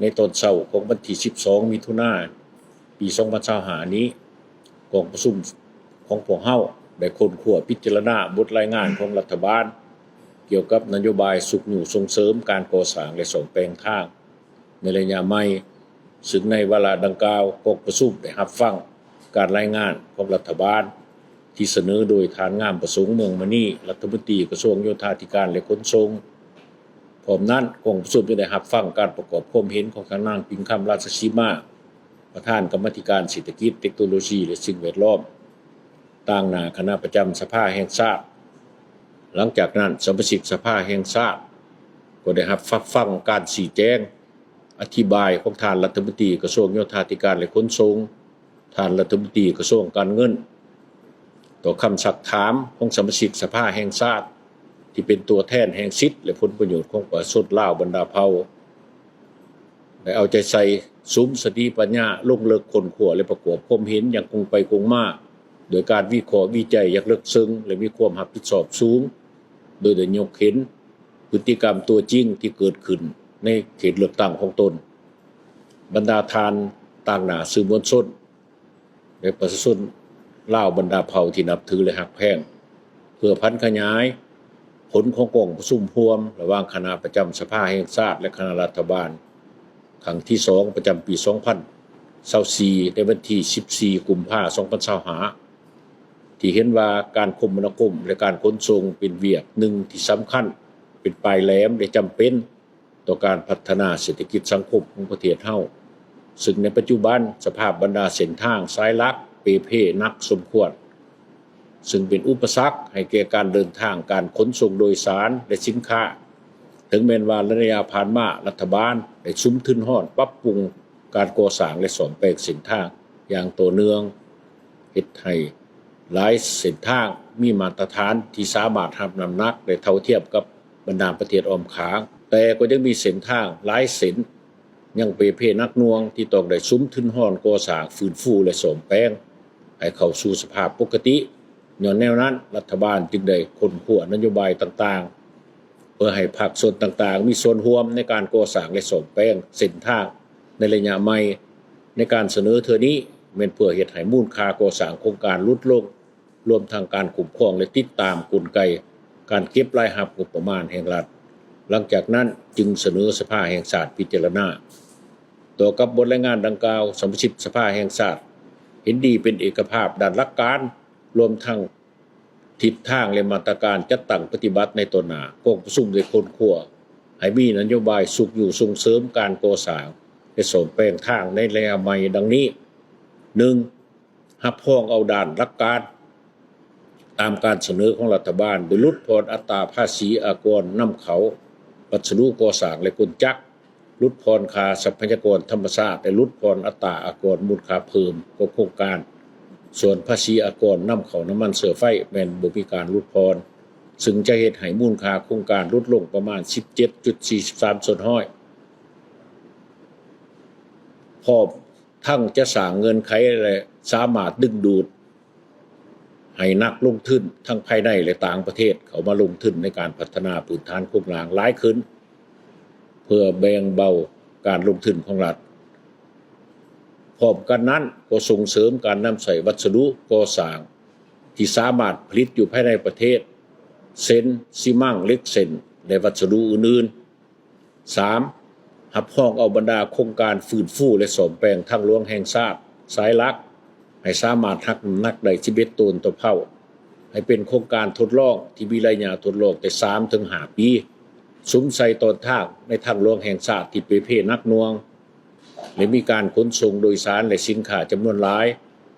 ໃນຕອນເຊົ້າຂອງວັນທີສິບສອງ ມິຖຸນາ ປີສອງພັນຊາວຫ້ານີ້, ກອງປະຊຸມຂອງພວກເຮົາໄດ້ຄົ້ນຄວ້າພິຈາລະນາບົດລາຍງານຂອງລັດຖະບານ ກ່ຽວກັບນະໂຍບາຍຊຸກຍູ້ສົ່ງເສີມການກໍ່ສ້າງ ແລະ ສ້ອມແປງທາງໃນໄລຍະໃໝ່, ຊຶ່ງໃນວາລະດັ່ງກ່າວ, ກອງປະຊຸມໄດ້ຮັບຟັງການລາຍງານຂອງລັດຖະບານ ທີ່ສະເໜີໂດຍທ່ານ ງາມປະສົງ ເມືອງມະນີ, ລັດຖະມົນຕີກະຊວງໂຍທາທິການ ແລະ ຂົນສົ່ງ. ພ້ອມນັ້ນ, ກອງປະຊຸມຍັງໄດ້ຮັບຟັງການປະກອບຄວາມເຫັນຂອງທ່ານ ນາງ ປິງຄຳ ລາຊະສີມາ, ປະທານກຳມາທິການເສດຖະກິດ, ເຕັກໂນໂລຊີ ແລະ ສິ່ງແວດລ້ອມ, ຕາງໜ້າຄະນະປະຈຳສະພາແຫ່ງຊາດ. ຫຼັງຈາກນັ້ນ, ສະມາຊິກສະພາແຫ່ງຊາດກໍໄດ້ຮັບຟັງການຊີ້ແຈງ ອະທິບາຍຂອງທ່ານລັດຖະມົນຕີກະຊວງໂຍທາທິການ ແລະ ຂົນສົ່ງ, ທ່ານລັດຖະມົນຕີກະຊວງການເງິນ ຕໍ່ຄຳຊັກຖາມຂອງສະມາຊິກສະພາແຫ່ງຊາດ ທີ່ເປັນຕົວແທນແຫ່ງສິດ ແລະ ຜົນປະໂຫຍດຂອງປະຊາຊົນລາວບັນດາເຜົ່າ, ໄດ້ເອົາໃຈໃສ່ສຸມສະຕິປັນຍາ ລົງເລິກຄົ້ນຄວ້າ ແລະ ປະກອບຄວາມເຫັນຢ່າງກົງໄປກົງມາ ໂດຍການວິເຄາະວິໄຈຢ່າງເລິກເຊິ່ງ ແລະ ມີຄວາມຮັບຜິດຊອບສູງ ໂດຍໄດ້ຍົກເຫັນ ພຶດຕິກຳຕົວຈິງທີ່ເກີດຂຶ້ນໃນເຂດເລືອກຕັ້ງຂອງຕົນ. ບັນດາທ່ານຕາງໜ້າສື່ມວນຊົນ ແລະ ປະຊາຊົນລາວບັນດາເຜົ່າທີ່ນັບຖື ແລະ ຮັກແພງ, ເພື່ອຜັນຂະຫຍາຍຜົນຂອງກອງປະຊຸມຮ່ວມລະຫວ່າງຄະນະປະຈຳສະພາແຫ່ງຊາດ ແລະ ຄະນະລັດຖະບານ ຄັ້ງທີສອງ ປະຈຳປີສອງພັນຊາວສີ່ ໃນວັນທີສິບສີ່ ກຸມພາ ສອງພັນຊາວຫ້າ ທີ່ເຫັນວ່າການຄົມມະນາຄົມ ແລະ ການຂົນສົ່ງເປັນວຽກໜຶ່ງທີ່ສຳຄັນ, ເປັນປາຍແຫຼມ ແລະ ຈຳເປັນຕໍ່ການພັດທະນາເສດຖະກິດສັງຄົມຂອງປະເທດເຮົາ, ຊຶ່ງໃນປັດຈຸບັນສະພາບບັນດາເສັ້ນທາງສາຍຫຼັກເປ່ເພໜັກສົມຄວນ, ຊຶ່ງເປັນອຸປະສັກໃຫ້ແກ່ການເດີນທາງ, ການຂົນສົ່ງໂດຍສານ ແລະ ສິນຄ້າ, ເຖິງແມ່ນວ່າໃນໄລຍະຜ່ານມາລັດຖະບານໄດ້ສຸມທຶນຮອນປັບປຸງການກໍ່ສ້າງ ແລະ ສ້ອມແປງເສັ້ນທາງຢ່າງຕໍ່ເນື່ອງ, ເຮັດໃຫ້ຫຼາຍເສັ້ນທາງມີມາດຕະຖານທີ່ສາມາດຮັບນ້ຳໜັກ ແລະ ເທົ່າທຽມກັບບັນດາປະເທດອ້ອມຂ້າງ, ແຕ່ກໍຍັງມີເສັ້ນທາງຫຼາຍເສັ້ນ ຍັງເປ່ເພໜັກໜ່ວງທີ່ຕ້ອງໄດ້ສຸມທຶນຮອນກໍ່ສ້າງ, ຟື້ນຟູ ແລະ ສ້ອມແປງໃຫ້ເຂົ້າສູ່ສະພາບປົກກະຕິ. ຍ້ອນແນວນັ້ນ, ລັດຖະບານຈຶ່ງໄດ້ຄົ້ນຄວ້ານະໂຍບາຍຕ່າງໆ ເພື່ອໃຫ້ພາກສ່ວນຕ່າງໆມີສ່ວນຮ່ວມໃນການກໍ່ສ້າງ ແລະ ສ້ອມແປງເສັ້ນທາງໃນໄລຍະໃໝ່. ໃນການສະເໜີເທື່ອນີ້ ແມ່ນເພື່ອເຮັດໃຫ້ມູນຄ່າກໍ່ສ້າງໂຄງການຫຼຸດລົງ, ລວມທັງການຄຸ້ມຄອງ ແລະ ຕິດຕາມກົນໄກການເກັບລາຍຮັບງົບປະມານແຫ່ງລັດ. ຫຼັງຈາກນັ້ນຈຶ່ງສະເໜີສະພາແຫ່ງຊາດພິຈາລະນາ. ຕໍ່ກັບບົດລາຍງານດັ່ງກ່າວ, ສະມາຊິກສະພາແຫ່ງຊາດເຫັນດີເປັນເອກະພາບດ້ານຫຼັກການ, ລວມທັງທິດທາງ ແລະ ມາດຕະການຈັດຕັ້ງປະຕິບັດໃນຕໍ່ໜ້າ. ກອງປະຊຸມໄດ້ຄົ້ນຄວ້າໃຫ້ມີນະໂຍບາຍຊຸກຍູ້ສົ່ງເສີມການກໍ່ສ້າງ ແລະ ສ້ອມແປງທາງໃນໄລຍະໃໝ່ດັ່ງນີ້: ໜຶ່ງ, ຮັບຮອງເອົາດ້ານຫຼັກການຕາມການສະເໜີຂອງລັດຖະບານ ໂດຍຫຼຸດຜ່ອນອັດຕາພາສີອາກອນນຳເຂົ້າວັດສະດຸກໍ່ສ້າງ ແລະ ກົນຈັກ, ຫຼຸດຜ່ອນຄ່າຊັບພະຍາກອນທຳມະຊາດ ແລະ ຫຼຸດຜ່ອນອັດຕາອາກອນມູນຄ່າເພີ່ມຂອງໂຄງການ. ສ່ວນພາສີອາກອນນຳເຂົ້ານ້ຳມັນເຊື້ອໄຟແມ່ນບໍ່ມີການຫຼຸດຜ່ອນ, ຊຶ່ງຈະເຮັດໃຫ້ມູນຄ່າໂຄງການຫຼຸດລົງປະມານສິບເຈັດຈຸດສີ່ສິບສາມສ່ວນຮ້ອຍ. ພ້ອມທັງຈະສ້າງເງື່ອນໄຂ ແລະ ສາມາດດຶງດູດໃຫ້ນັກລົງທຶນທັງພາຍໃນ ແລະ ຕ່າງປະເທດເຂົ້າມາລົງທຶນໃນການພັດທະນາພື້ນຖານໂຄງລ່າງຫຼາຍຂຶ້ນ ເພື່ອແບ່ງເບົາການລົງທຶນຂອງລັດ. ພ້ອມກັນນັ້ນກໍສົ່ງເສີມການນຳໃຊ້ວັດສະດຸກໍ່ສ້າງທີ່ສາມາດຜະລິດຢູ່ພາຍໃນປະເທດ ເຊັ່ນ ຊີມັງ, ເຫຼັກເສັ້ນ ແລະ ວັດສະດຸອື່ນໆ. ສາມ, ຮັບຮອງເອົາບັນດາໂຄງການຟື້ນຟູ ແລະ ສ້ອມແປງທາງຫຼວງແຫ່ງຊາດສາຍຫຼັກ ໃຫ້ສາມາດຮັບນ້ຳໜັກໄດ້ສິບເອັດໂຕນຕໍ່ເພົ້າ, ໃຫ້ເປັນໂຄງການທົດລອງທີ່ມີໄລຍະທົດລອງແຕ່ສາມເຖິງຫ້າປີ, ສຸມໃສ່ຕອນທາງໃນທາງຫຼວງແຫ່ງຊາດທີ່ເປ່ເພໜັກໜ່ວງ ແລະ ມີການຂົນສົ່ງໂດຍສານ ແລະ ສິນຄ້າຈຳນວນຫຼາຍ,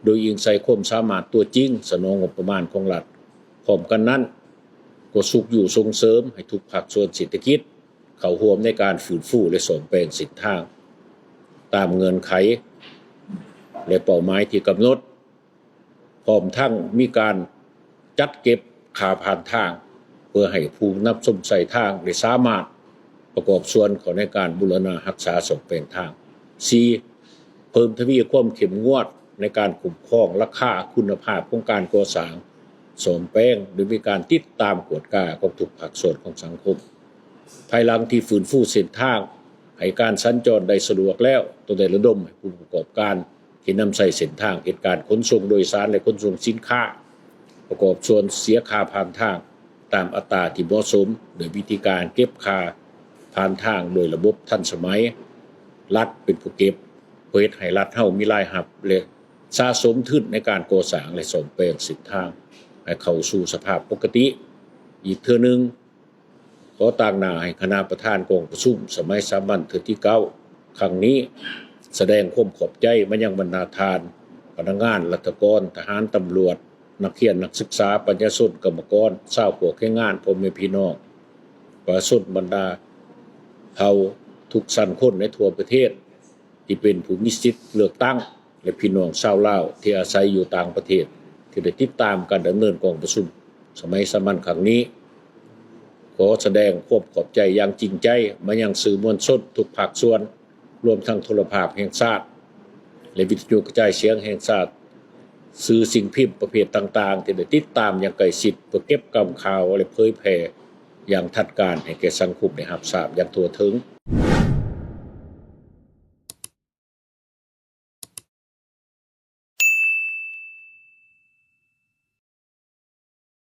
ໂດຍອີງໃສ່ຄວາມສາມາດຕົວຈິງສະໜອງງົບປະມານຂອງລັດ. ພ້ອມກັນນັ້ນ, ກໍຊຸກຍູ້ສົ່ງເສີມໃຫ້ທຸກພາກສ່ວນເສດຖະກິດ ເຂົ້າຮ່ວມໃນການຟື້ນຟູ ແລະ ສ້ອມແປງເສັ້ນທາງຕາມເງື່ອນໄຂ ແລະ ເປົ້າໝາຍທີ່ກຳນົດ, ພ້ອມທັງມີການຈັດເກັບຄ່າຜ່ານທາງ ເພື່ອໃຫ້ຜູ້ນຳຊົມໃຊ້ທາງໄດ້ສາມາດປະກອບສ່ວນເຂົ້າໃນການບູລະນະຮັກສາສ້ອມແປງທາງ. ສີ່, ເພີ່ມທະວີຄວາມເຂັ້ມງວດໃນການຄຸ້ມຄອງລາຄາ, ຄຸນນະພາບຂອງການກໍ່ສ້າງ, ສ້ອມແປງ ໂດຍມີການຕິດຕາມກວດກາຂອງທຸກພາກສ່ວນຂອງສັງຄົມ. ພາຍຫຼັງທີ່ຟື້ນຟູເສັ້ນທາງ ໃຫ້ການສັນຈອນໄດ້ສະດວກແລ້ວ, ຕ້ອງໄດ້ລະດົມໃຫ້ຜູ້ປະກອບການທີ່ນຳໃຊ້ເສັ້ນທາງເຮັດການຂົນສົ່ງໂດຍສານ ແລະ ຂົນສົ່ງສິນຄ້າ ປະກອບສ່ວນເສຍຄ່າຜ່ານທາງຕາມອັດຕາທີ່ເໝາະສົມ ໂດຍວິທີການເກັບຄ່າຜ່ານທາງໂດຍລະບົບທັນສະໄໝ, ລັດເປັນຜູ້ເກັບ, ເພື່ອເຮັດໃຫ້ລັດເຮົາມີລາຍຮັບ ແລະ ສະສົມທຶນໃນການກໍ່ສ້າງ ແລະ ສ້ອມແປງເສັ້ນທາງໃຫ້ເຂົ້າສູ່ສະພາບປົກກະຕິ. ອີກເທື່ອໜຶ່ງ, ຂໍຕາງໜ້າໃຫ້ຄະນະປະທານກອງປະຊຸມສະໄໝສາມັນເທື່ອທີເກົ້າ ຄັ້ງນີ້ ສະແດງຄວາມຂອບໃຈມາຍັງບັນດາທ່ານ ພະນັກງານ, ລັດຖະກອນ, ທະຫານ, ຕຳຫຼວດ, ນັກຮຽນ, ນັກສຶກສາ, ປັນຍາຊົນ, ກຳມະກອນ, ຊາວພວກແຮງງານ, ພໍ່ແມ່ພີ່ນ້ອງ, ປະຊາຊົນບັນດາເຜົ່າທຸກຊັ້ນຄົນໃນທົ່ວປະເທດ ທີ່ເປັນຜູ້ມີສິດເລືອກຕັ້ງ ແລະ ພີ່ນ້ອງຊາວລາວທີ່ອາໄສຢູ່ຕ່າງປະເທດ ທີ່ໄດ້ຕິດຕາມການດຳເນີນກອງປະຊຸມສະໄໝສາມັນຄັ້ງນີ້. ຂໍສະແດງຄວາມຂອບໃຈຢ່າງຈິງໃຈມາຍັງສື່ມວນຊົນທຸກພາກສ່ວນ, ລວມທັງໂທລະພາບແຫ່ງຊາດ ແລະ ວິທະຍຸກະຈາຍສຽງແຫ່ງຊາດ, ສື່ສິ່ງພິມປະເພດຕ່າງໆ ທີ່ໄດ້ຕິດຕາມຢ່າງໃກ້ຊິດ ເພື່ອເກັບກຳຂ່າວ ແລະ ເຜີຍແຜ່ຢ່າງທັນການໃຫ້ແກ່ສັງຄົມໄດ້ຮັບຊາບຢ່າງທົ່ວເຖິງ.